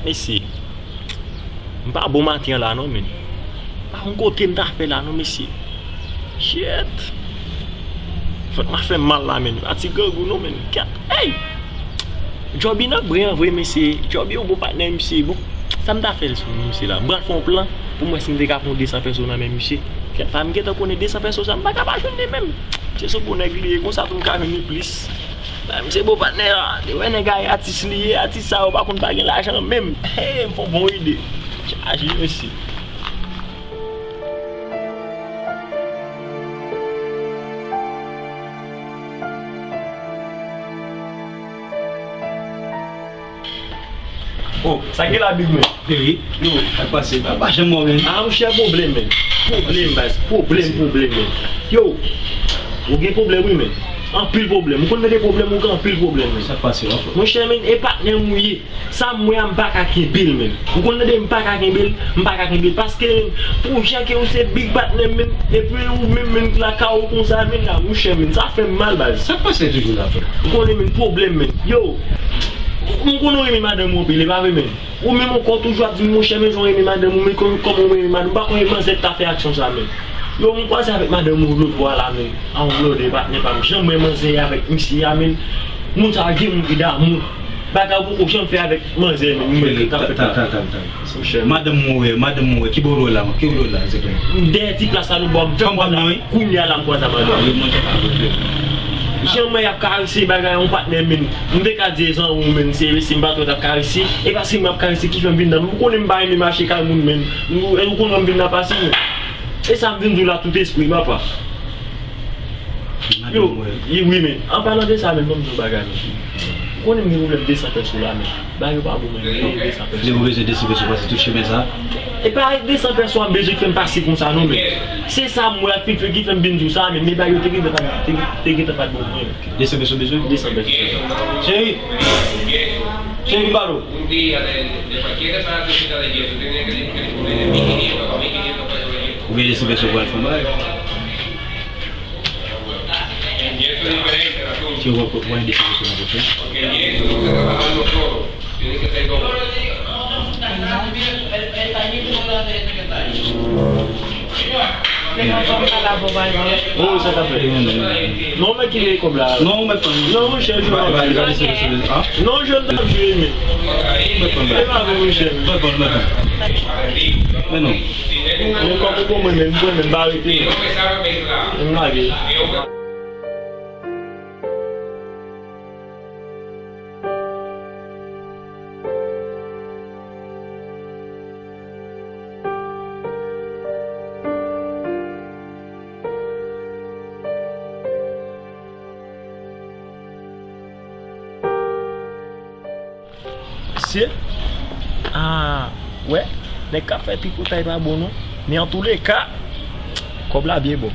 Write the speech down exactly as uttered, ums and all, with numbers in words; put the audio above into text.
Mesye, m pa bon maten an la non, men. Pa konn kote m ta fè la non, mesye. Shit. Fòk m a fè mal la, men. Pa ti grangou non, men. Kèt. Hey! Djòbi nan bren an vre, mesye. Djòbi yon bon patnè, mesye. Bon, sa m ta fè l sou misye la? M pral fè yon plan pou m wè si m te ka pran de san pèso nan men misye. Kèt, pa m gentan konnen de san pèso sa, m pa ka pa jwenn li menm. Se sou pou nèg li ye, konsa tou m ka jwenn li plis. Menm se bon patnè a, li wè nèg a e atis li ye, atis sa yo pa konn pa gen lajan menm. Hey, m fè yon bon ide. Chaje mesye. Oh, sa gen la big man? Wi. Yo, sa k pase? Sa pa janm mò, men. Ah, monchè, pwoblèm, men. Pwoblèm, baz. Pwoblèm, pwoblèm, men. Yo, ou gen pwoblèm, wi, men. Anpil pwoblèm. Ou konn mete pwoblèm, ou gen anpil pwoblèm, men. Sa k pase, wè? Monchè, men, e patnè m ou ye. Sa m wè a, m pa ka kenbe l, men. Ou konn tande, m pa ka kenbe l, m pa ka kenbe l. Paske, men, pou jan ke ou se big patnè m, men, epi ou menm, men, lakay ou konsa, men, la, monchè, men, sa fè m mal, baz. Sa k pase toujou la, frè? Ou konnen, men, pwoblèm, men. Yo, m konnen w renmen madanm ou anpil, e pa vre, men. Ou menm ankò toujou ap di m, monchè, men, jan w renmen madanm ou, men, kòm, kòman w renmen madanm ou, m pa konnen manzè ta fè aksyon sa, men. Yo, m kwaze avèk madanm ou lòt bò a la, men. A yon blòdè, patnè pa m. Jan m wè manzè avèk misye a, men. Moun sa gen moun ki damou. Bagay ou poko janm fè avèk manzè, men. Mwen, ta, ta, ta, ta, ta, ta. Monchè. Madanm mwen wè, madanm mwen wè. Ki bò w la, ki bò w la, egzakteman? Dèyè ti plas la, nou bò, m fè kòb la. Kounye a la, m kwaze madanm. Jan mwen ap karese bagay yon patnè, men. M te ka di zanmi w, men, se, se m pa twò t ap karese. E pa si m ap karese ki fè m vin nan. Ou konnen m pa renmen mache kay moun, men. Ou, ou konnen m vin nan pase, men. E sa m vin di w la tout espri, papa. Yo, wi, men. An palan de sa, men, ban m di w bagay, men. Ou konnen m gen pwoblèm de san pèso la, men. Bagay yo pa bon, men, men, de san pèso. Lè ou bezwen de san pèso, pase tout chemen sa. E pa de san pèso a m bezwen fè m pase konsa, non, men. Se sa m wè ak Fifre ki fè m vin di w sa, men, men bagay yo te gentan pa, te, te gentan pa t bon pou mwen, men. De san pèso bezwen? De san pèso. Cheri! Cheri, vin pale w. Oubyen de san pèso pou al fè yon bagay. Ti wè, wè, wè, de san pèso nan poch la. Oh, sa ka fè. Non, men ki lè kòb la? Non, men pa. Non, monchè, jwe pa. Non, jwe m t ap jwe, men. E pa vre, monchè. Men non. Men kòm ou konn mwen, men, mwen, men, m pa rete, men. M lage. Mesye, ah, wè, nèg k ap fè tripotay pa bon non. Men antouleka, kòb la byen bon.